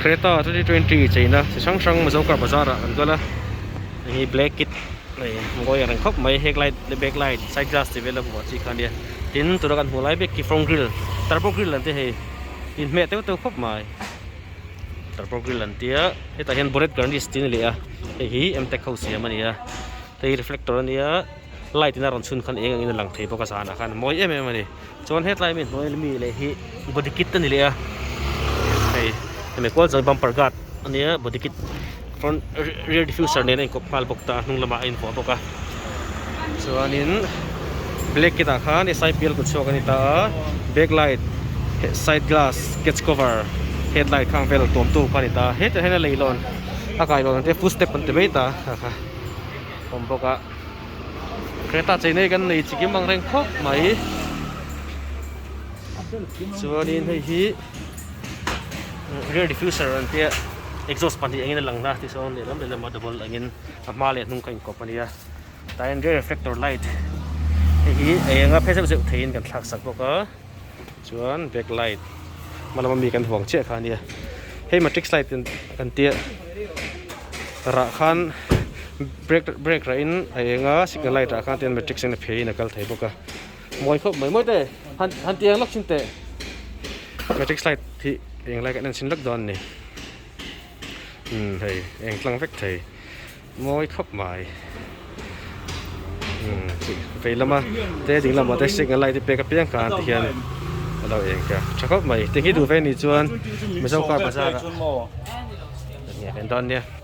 Creta 2020 cheina chi hrang hrang Mizo car bazar ah kan kal a hei hi black kit hei mawi ang reng khawp mai head light leh back light side glass tih vel a hmuh chi kha ania tin tuna kan hmuh lai mek khi front grill turbo grill an ti hei inhmeh teuh teuh khawp mai turbo grill an tia hetah hian bonnet garnish tih a ni leh a hei hi m tech ho siam a ni a hei reflector a nia light in a rawn chhun khan eng angin a lang thei bawk a zanah khan mawi em em a ni. Chuan hetlai mi hnuai mi leh hi body kit a ni leh a hei hemi kual chuan bumper guard a nia body kit front rear diffuser nen a inkawp nghal bawk ta a hnung lamah a invuah bawk a chuanin black kit ah khan S_I_P_L kut chhuak a ni ta a back light side glass catch cover headlight khang vel tuam tu kha a ni ta a hetah hian a leilawn a kailawn ang te footstep an ti mai ta a kha awm bawk a. Creta chei nei kan nei chikim ang reng khawp mai chuanin hei hi rear diffuser an tia exhaust pahnih angin a lang a tichuan lehlam lehlam a double angin a hma leh hnung kha inkawp a nia tah hian rear reflector light hei hi eng anga phe zeuh zeuh theiin kan thlak sak bawk a chuan back light hma lama mi kan huang chiah kha a nia hei matrix light kan tia rah khan brake brake rah in a eng a signal light ah khan tian matrix in a phei in a kal thei bawk a mawi khawp mai mawi te han han ti ang lawk chin teh matrix light hi eng lai kan en chhin lawk dawn a ni umm hei eng tlang vek thei mawi khawp mai umm vei lama te ding lamah te signal light te pek apiang khan tihian a lo eng ka tha khawp mai ti hi duh ve anih chuan Mizo car bazar ah enge kan dawn nia.